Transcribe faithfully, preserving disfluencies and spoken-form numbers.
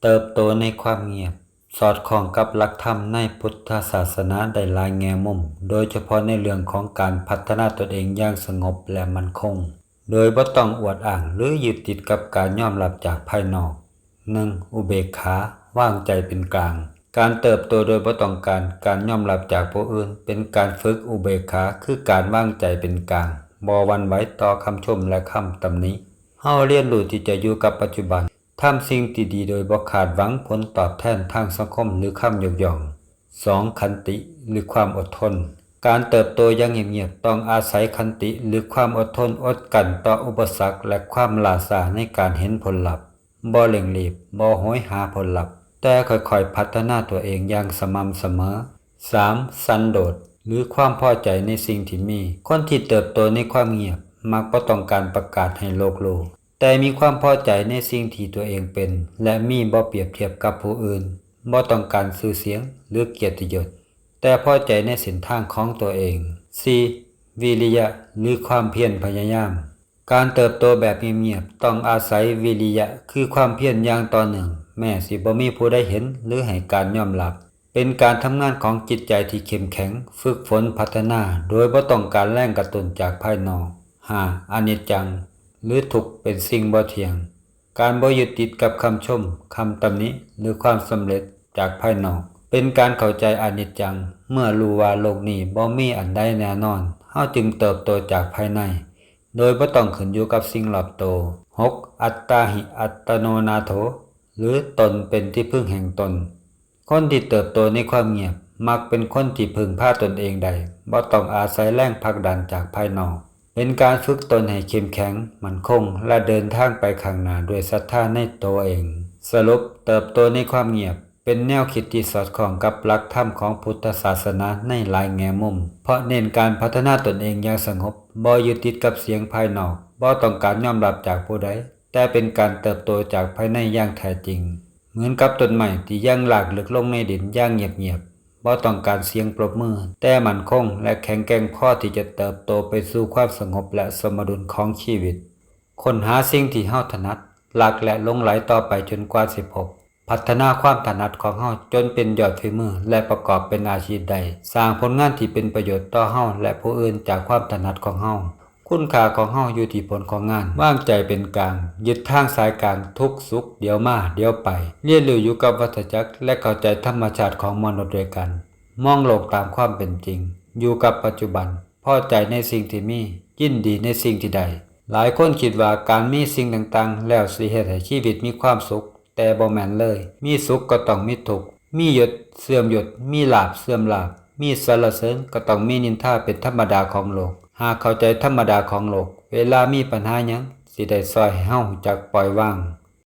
เติบโตในความเงียบ สอดคล้องกับหลักธรรมในพุทธศาสนาได้หลายแง่มุม โดยเฉพาะในเรื่องของการพัฒนาตนเองอย่างสงบและมั่นคง โดยบ่ต้องอวดอ้างหรือยึดติดกับการยอมรับจากภายนอก หนึ่ง อุเบกขา วางใจเป็นกลาง การเติบโตโดยบ่ต้องการการยอมรับจากผู้อื่น เป็นการฝึกอุเบกขา คือการวางใจเป็นกลาง บ่หวั่นไหวต่อคำชมและคำตำหนิ เฮาเรียนรู้ที่จะอยู่กับปัจจุบัน ทำสิ่งที่ดีโดยบ่คาดหวังผลตอบแทนทางสังคมหรือคำยกย่อง สอง ขันติ หรือความอดทน การเติบโตอย่างเงียบๆ ต้องอาศัยขันติ หรือความอดทน อดกลั้นต่ออุปสรรคและความล้าช้าในการเห็นผลลัพธ์ บ่เร่งรีบ บ่โหยหาผลลัพธ์ แต่ค่อยๆ พัฒนาตัวเองอย่างสม่ำเสมอ สาม สันโดษ หรือความพอใจในสิ่งที่มี คนที่เติบโตในความเงียบ มักบ่ต้องการประกาศให้โลกรู้ แต่มีความพอใจในสิ่งที่ตัวเองเป็น และมี บ่เปรียบเทียบกับผู้อื่น บ่ต้องการชื่อเสียง หรือเกียรติยศ แต่พอใจในเส้นทางของตัวเอง สี่ วิริยะ หรือความเพียรพยายาม การเติบโตแบบเงียบๆ ต้องอาศัยวิริยะ คือความเพียรอย่างต่อเนื่อง แม้สิบ่มีผู้ใดเห็น หรือให้การยอมรับ เป็นการทำงานของจิตใจที่เข้มแข็ง ฝึกฝนพัฒนา โดยบ่ต้องการแรงกระตุ้นจากภายนอก ห้า อนิจจัง หรือทุกข์เป็นสิ่งบ่เที่ยง การบ่ยึดติดกับคำชม คำตำหนิ หรือความสำเร็จจากภายนอก เป็นการเข้าใจอนิจจัง เมื่อรู้ว่าโลกนี้บ่มีอันใดแน่นอน เฮาจึงเติบโตจากภายใน โดยบ่ต้องขึ้นอยู่กับสิ่งรอบตัว หก อัตตาหิอัตโนนาโถ หรือตนเป็นที่พึ่งแห่งตน คนที่เติบโตในความเงียบ มักเป็นคนที่พึ่งพาตนเองได้ บ่ต้องอาศัยแรงผลักดันจากภายนอก เป็นการฝึกตนให้เข้มแข็ง มั่นคง และเดินทางไปข้างหน้าด้วยศรัทธาในตัวเอง สรุป เติบโตในความเงียบ เป็นแนวคิดที่สอดคล้องกับหลักธรรมของพุทธศาสนาในหลายแง่มุม เพราะเน้นการพัฒนาตนเองอย่างสงบ บ่ยึดติดกับเสียงภายนอก บ่ต้องการยอมรับจากผู้ใด แต่เป็นการเติบโตจากภายในอย่างแท้จริง เหมือนกับต้นไม้ที่ยังรากลึกลงในดินอย่างเงียบๆ บ่ต้องการเสียงปรบมือ แต่มั่นคงและแข็งแกร่งพอที่จะเติบโตไปสู่ความสงบและสมดุลของชีวิต ค้นหาสิ่งที่เฮาถนัด รักและหลงใหลต่อไปจนกว่าสิพบ พัฒนาความถนัดของเฮาจนเป็นยอดฝีมือ และประกอบเป็นอาชีพได้ สร้างผลงานที่เป็นประโยชน์ต่อเฮาและผู้อื่นจากความถนัดของเฮา คุณค่าของเฮาอยู่ที่ผลของงาน วางใจเป็นกลาง ยึดทางสายกลาง ทุกข์สุข เดี๋ยวมา เดี๋ยวไป เรียนรู้อยู่กับวัฏจักร และเข้าใจธรรมชาติของมนุษย์ด้วยกัน มองโลกตามความเป็นจริง อยู่กับปัจจุบัน พอใจในสิ่งที่มี ยินดีในสิ่งที่ได้ หลายคนคิดว่าการมีสิ่งต่างๆ แล้วสิเฮ็ดให้ชีวิตมีความสุข แต่บ่แม่นเลย มีสุขก็ต้องมีทุกข์ มียศเสื่อมยศ มีลาภเสื่อมลาภ มีสรรเสริญก็ต้องมีนินทาเป็นธรรมดาของโลก หากเข้าใจธรรมดาของโลก เวลามีปัญหาหยัง สิได้ซ่อยให้เฮารู้จักปล่อยวาง